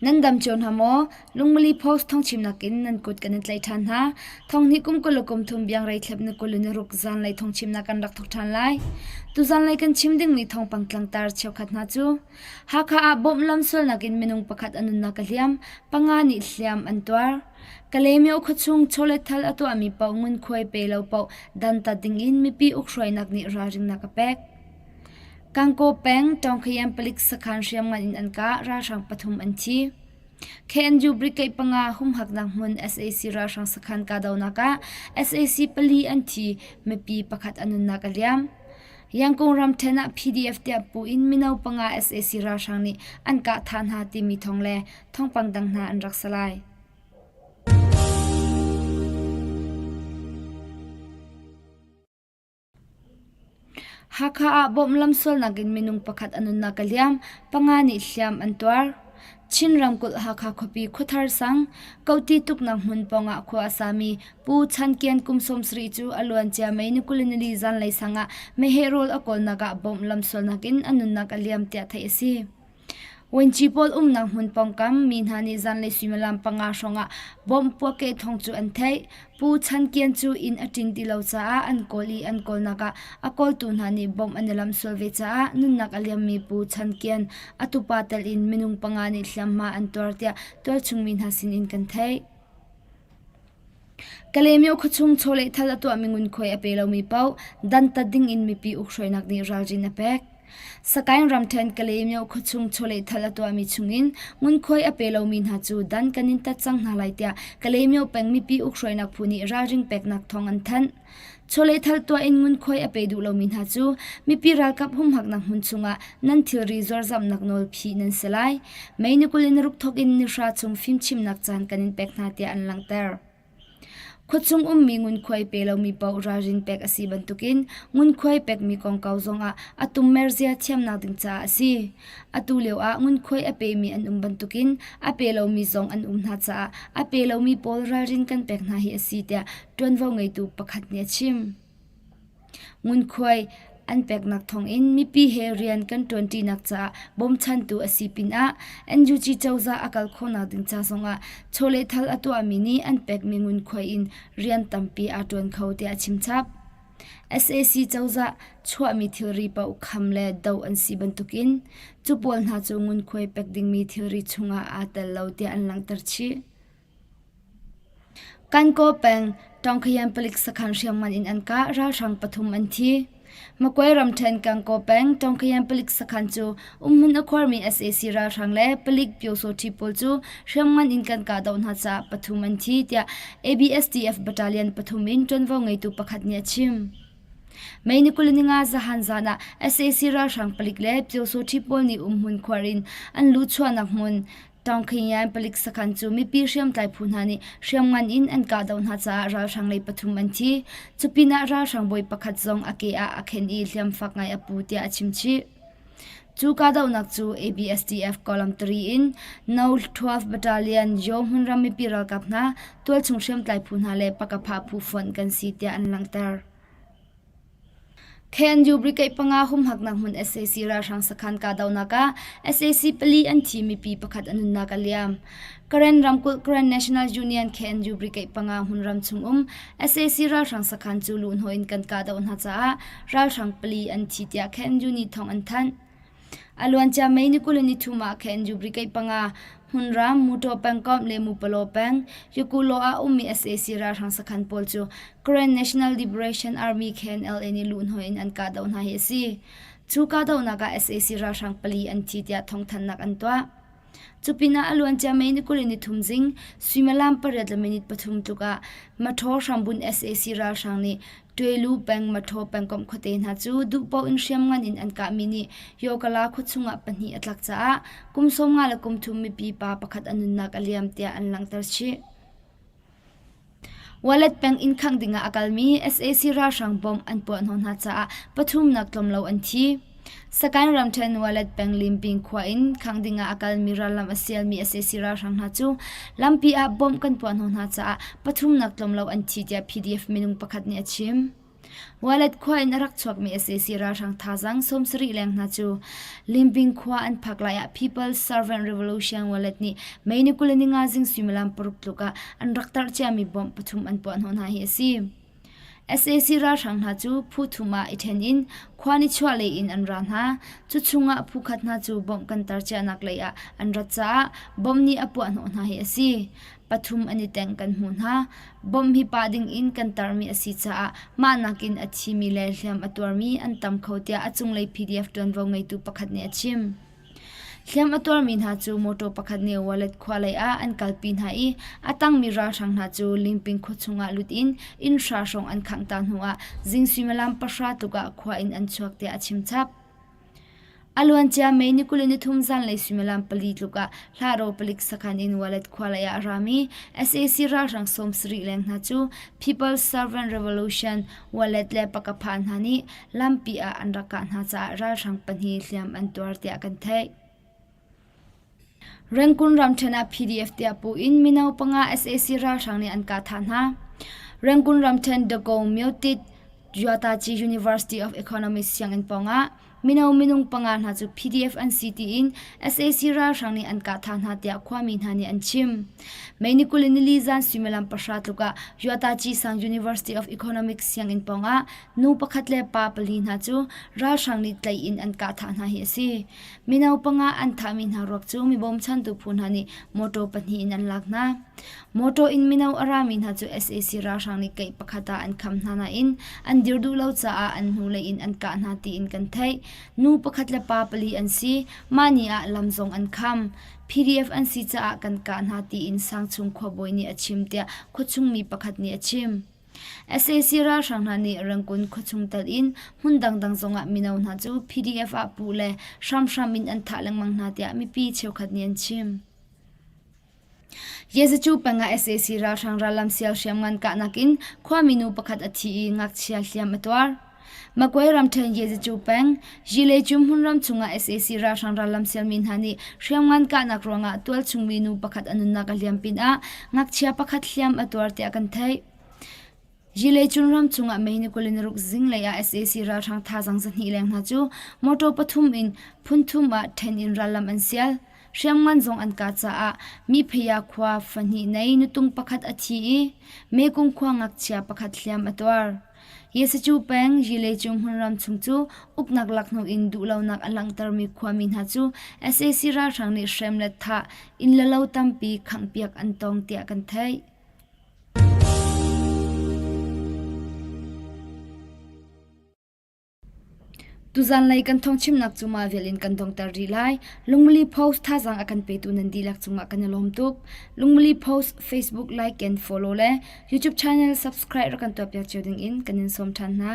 Nan dam cio hna maw? Lungmali Post thawngchimnak in nan kut kan in tlaih ṭhan hna. Thonghnih kum 20 le kum thum biangrei thlep ni 20 ni ruk zanlei thawngchimnak kan rak thawk ṭhan lai. Tuzanlei kan chim dingmi thawngpang tlangtar cheukhat hna cu Hakha ah bawmh lamsualnak in minung pakhat a nunnak a hliam, panga nih hliam an tuar. Kalaymyo khuachung chawletthal a tuahmi paoh ngunkhuai pe lo paoh dantat dingin mipi ukhruainak nih ralringnak a pek. Kangkaw peng Tawngkhayan palik sakhan hriamngan in an kah, ralhrang pathum an thi. KNU brigade panga humhaknak hmun sac ralhrang sakhan kahdohnak ah sac pali an thi, mipi pakhat a nunnak a liam. Yangon ramṭhen ah PDF tiah pu in mino panga sac ralhrang nih an kah thah hna timi thawng le thawngpang dang hna an rak si lai. Hakha ah bawmh lamsualnak in minung pakhat a nunnak a liam, panga nih hliam an tuar. Chin ramkulh Hakha khuapi Khuathar sang, Kohti tuknak hmun pawngah khua a sami Pu Chan Kian kum 70 cu a luancia May ni 24 zanlei sang ah meheh rawl a kawlnak ah bawmh lamsualnak in a nunnak a liam tiah theih a si. Vuanci pawl umnak hmun pawngkam mi hna nih zanlei suimilam panga hrawngah bomb puakkeh thawng cu an theih. Pu Chan Kian cu inn a ṭin ti lo caah an kawl i an kawlnak ah a kawltu hna nih bomb an i lamhsual ve caah nunnak a liammi Pu Chan Kian a tupa tel in minung panga nih hliamhma an tuar tiah tualchung mi hna sinin kan theih. Kalaymyo khuachung chawlehthal a tuahmi ngunkhuai a pe lomi paoh dantat dingin mipi ukhruainak nih ralrin a pek. Sagaing ramṭhen Kalaymyo khuachung chawlehthal a tuahmi chungin ngunkhuai a pe lomi hna cu dan kan in tat cang hna lai tiah Kalaymyo peng mipi ukhruainak phu nih ralring peknak thawng an thanh. Chawlehthal tuah in ngunkhuai a pe duh lomi hna cu mipi ralkap humhaknak hmun chungah nan thilri zuarzamhnak nawl phih nan si lai. May ni 20 in ruk thawk in nihra chung fimchimnak caan kan in pek hna tiah an langhter. Khuachung ummi ngunkhuai pe lomi paoh ralrin pek a si bantukin ngunkhuai pekmi kongkau zongah a tummer zia thiamnak ding caah a si. Atu lio ah ngunkhuai a pemi an um bantukin a pe lomi zong an um hna caah a pe lomi pawl ralrin kan pek hna hi a si tiah ṭuanvo ngeitu pakhat nih a chim. Ngunkhuai an peknak thawngin mipi he rian kan ṭuanṭinak caah bawmchantu a si pinah NUG cozah a kal khawhnak ding ca zongah chawlehthal a tuahmi nih an pekmi ngunkhuai in rian tampi aa ṭuan kho tiah a chimchap. Sac cozah chuahmi thilri paoh kham le doh an si bantukin cu pawl hna cu ngunkhuai pek dingmi thilri chungah aa tel lo tiah an langhter chih. Kankaw peng Tawngkhayan palik sakhan hriamngan in an kah, ralhrang pathum an thi. Magway ramṭhen Kankaw peng Tawngkhayan palik sakhan cu umhmun a khuarmi sac ralhrang le palik pyosawṭhi pawl cu hriamngan in kan kahdoh hna caah pathum an thi tiah ABSDF battalion pathum in ṭuanvo ngeitu pakhat nih a chim. May ni 25 zahan zan ah sac ralhrang palik le pyosawṭhi pawl nih umhmun khuar in an luhchuahnak hmun Tawngkhinyan palik sakhan cu mipi hriamtlai phu hna nih hriamngan in an kahdoh hna caah ralhrang lei pathum an thi. Cupinah ralhrang bawi pakhat zong a ke ah a khen i hliam fak ngai a pu tiah a chim chih. Cu kahdohnak cu ABSDF Column 3 in No. 12 Battalion Yaw hmunram mipi ralkap hna, tualchung hriamtlai phu hna le pakapha phu fonh kan si tiah an langhter. KNU brigade panga humhaknak hmun sac ralhrang sakhan kahdohnak ah sac pali an thi mipi pakhat a nunnak a liam. Karen ramkulh Karen National Union KNU brigade panga hmunram chung um sac ralhrang sakhan cu luhhnawh in kan kahdoh hna caah ralhrang pali an thi tiah KNU nih thawng an thanh. A luancia May ni 23 ah KNU brigade panga hmunram Mutaw pengkomh le Mupalaw peng Yakulo ah ummi sac ralhrang sakhan pawl cu Karen National Liberation Army KNLA nih luhhnawh in an kahdoh hna hi a si. Cu kahdohnak ah sac ralhrang pali an thi tiah thawngthanhnak an tuah. Cupinah a luancia May ni 23 zing suimilam pariat le minute pathum tluk ah Mathaw hrambunh sac ralhrang nih Ṭwelu peng Mathaw pengkomh khuate hna cu duhpaoh in hriamngan in an kahmi nih Yokala khuachung ah pahnih a tlak caah kum 50 le kum thum mipi pa pakhat a nunnak a liam tiah an langhter chih. Walet peng inn khangh dingah a kalmi sac ralhrang bomb an puahhnawh hna caah pathumnak tlawm lo an thi. Sagaing ramṭhen Walet peng Limping khua in khangh dingah a kalmi rallam a sialmi sac ralhrang hna cu lampi ah bomb kan puahhnawh hna caah pathumnak tlawm lo an thi tiah PDF minung pakhat nih a chim. Walet khua in a rak chuakmi sac ralhrang thazaang 70 leng hna cu Limping khua an phak lai ah People's Servant Revolution Walet nih May ni 25 zing suimilam paruk tluk ah an rak tarh ciami bomb pathum an puah hnawh hna hi a si. Sac ralhrang hna cu phu thum ah i ṭhen in khua nichuah lei in an ra hna. Cu chungah phu khat hna cu bomb kan tar cianak lei ah an rat caah bomb nih a puah hnawh hna hi a si. Pathum an i tengh kan hmuh hna. Bomb hi pah ding in kan tarmi a si caah mah nakin a thimi le hliam a tuarmi an tam kho tiah a cunglei PDF ṭuanvo ngeitu pakhat nih a chim. Hliam a tuarmi hna cu mawṭaw pakhat nih Walet khua lei ah an kalpi hna i a tangmi ralhrang hna cu Lingping khua chungah lut in inn hra hrawng an khangh ta hnuah zing suimilam pahra tluk ah khua in an chuak tiah a chim chap. A luancia May ni 23 zanlei suimilam pali tluk ah Hlaro palik sakhan in Walet khua lei ah a rami sac ralhrang 70 leng hna cu People's Servant Revolution Walet le Pakapha hna nih lampi ah an rak kah hna caah ralhrang pahnih hliam an tuar tiah kan theih. Rangoon ramṭhen ah PDF tiah puh in mino panga sac ralhrang nih an kah thah hna. Rangoon ramṭhen Dago Myotit Yatachi University of Economics sianginn pawngah mino minung panga hna cu PDF an si tiin sac ralhrang nih an kah thah hna tiah khuami hna nih an chim. May ni 24 zan suimilam pahra tluk ah Yatachi Sang University of Economics sianginn pawngah nu pakhat le pa pali hna cu ralhrang nih tlaih in an kah thah hna hi a si. Mino panga an thahmi hna ruak cu mi bawmchantu phu hna nih mawṭaw pahnih in an lak hna. Mawṭaw in mino a rami hna cu sac ralhrang nih keih pakhat ah an kham hna nain an dir duh lo caah an hnulei in an kah hna tiin kan theih. Nu pakhat le pa pali an si. Mah ni ah lam zong an kham. PDF an si caah kan kah hna tiin sangchung khuabawi nih a chim tiah khuachung mi pakhat nih a chim. Sac ralhrang hna nih Rangoon khuachung tal in hmun dangdang zongah mino hna cu PDF ah puh le hramhram in an thah lengmang hna tiah mipi cheukhat nih an chim. Yezacu peng ah sac ralhrang rallam sial hriamngan kahnak in khuami nu pakhat a thi i ngakchia hliam a tuar. Magway ramṭhen Yezacu peng, Yilecum hmunram chungah sac ralhrang rallam sialmi hna nih hriamngan kahnak ruangah tualchung mi nu pakhat a nunnak a liam pinah ngakchia pakhat hliam a tuar tiah kan theih. Yilecun ram chungah May ni 26 zinglei ah sac ralhrang thazaang zahnih leng hna cu motor pathum in phun thum ah ṭhen in rallam an sial. Hriamngan zong an kah caah Miphaya khua fahnih nei nutung pakhat a thi i Mekung khua ngakchia pakhat hliam a tuar. Yesacu peng Yilecung hmunram chung cu uknak lak hnu in duhlonak a langhtermi khuami hna cu sac ralhrang nih hrem le thah inn le lo tampi khanghpiak an tong tiah kan theih. Tuzanlei kan thawngchimnak cu mah vial in kan donghter rih lai. Lungmili Post thazaang a kan petu nan dihlak cungah kan i lawm tuk. Lungmili Post Facebook like and follow le YouTube channel subscribe rak kan tuahpiak cio ding in kan in sawm ṭhan hna.